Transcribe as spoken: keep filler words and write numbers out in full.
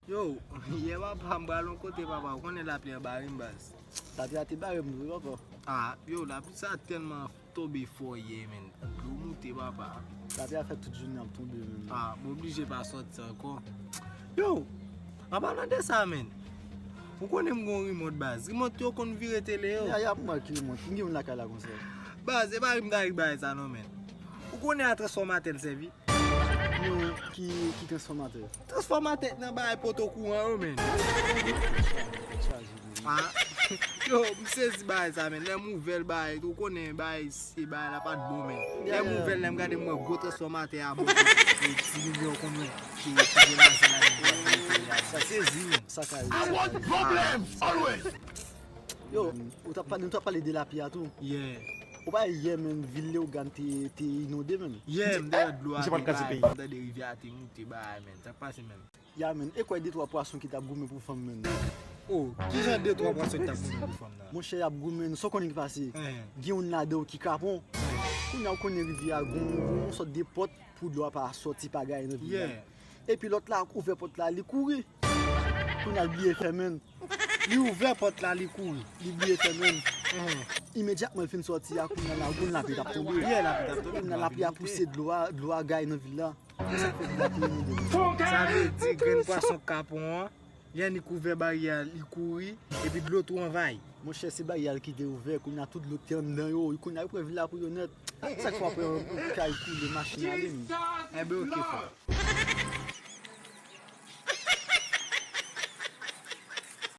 Yo, yè papa, m pral yon kote, papa. Ou konnen lapli an bare m, baz. Lapli a te bare m tou, wi, papa. Ah, yo, lapli sa tèlman tonbe fò yè, menn. Dlo moute, papa. Lapli a fè tout jounen ap tonbe, menn. Ah, m oblije pa sòti ankò. Yo, an palan de sa, menn. Ou konnen m gon rimòt, baz. Rimòt yo konn vire tele yo. Ya, ya, m wè ki rimòt. M gen youn lakay la konsa. Baz, e pa rim ta rik bagay sa non, menn. Ou konnen a transfòmatè l sèvi? Yo, ki, ki transfòmatè? Transfòmatè nan bagay poto kouran yo, menn. Ah, yo, m sezi bagay sa, menn. Lè m ouvè l, bagay, ou konnen bagay, se bagay la pa t bon, menn. Lè m ouvè l, lè m gade, m wè gwo transfòmatè a bò kote ti milyon konbyen ki, ki gen lajan ladan l. Sa sezi, menn. Sa ka rive, sa ka rive. Yo, ou t ap pale, nou t ap pale de lapli a tou. Yeah. Ou pa yè menm vil Leyogàn te, te inonde menm. Yeah, m te wè dlo a te bay, m tande rivyè a te moute bay, menn. Sa k pase menm? Ya menn, e kwè de twa pwason ki t ap goumen pou fanm menn. Oh, kijan de twa pwason ki t ap goumen pou fanm nan? Monchè, y ap goumen, sa w konnen ki pase? Gen youn ladan yo ki kapon. Kounye a ou konnen rivyè a gon, gon sòt de pòt pou dlo a pa sòti pa gaye nan vil la. Yeah. Epi lòt la ouvè pòt la, li kouri. Kounye a l bliye fèmen l. Li ouvè pòt la, li kouri. Li bliye fèmen l. Imedyatman l fin sòti a, kounye a lagoun lapli t ap tonbe. Yeah, lapli t ap tonbe. Kounye a lapli a pouse dlo a, dlo a gaye nan vil la. E sa k fè vil la tou inonde. Sa vle di grenn pwason kapon an, lè li kouvè baryè a, li kouri, epi dlo tou anvayi. Monchè, se baryè a ki te ouvè, kounye a tout dlo ki te anndan yo, kounye a yo pran vil la pou yo nèt. Sa k fè w ap wè kay koule, machin ale menm. Enben, oke, frè.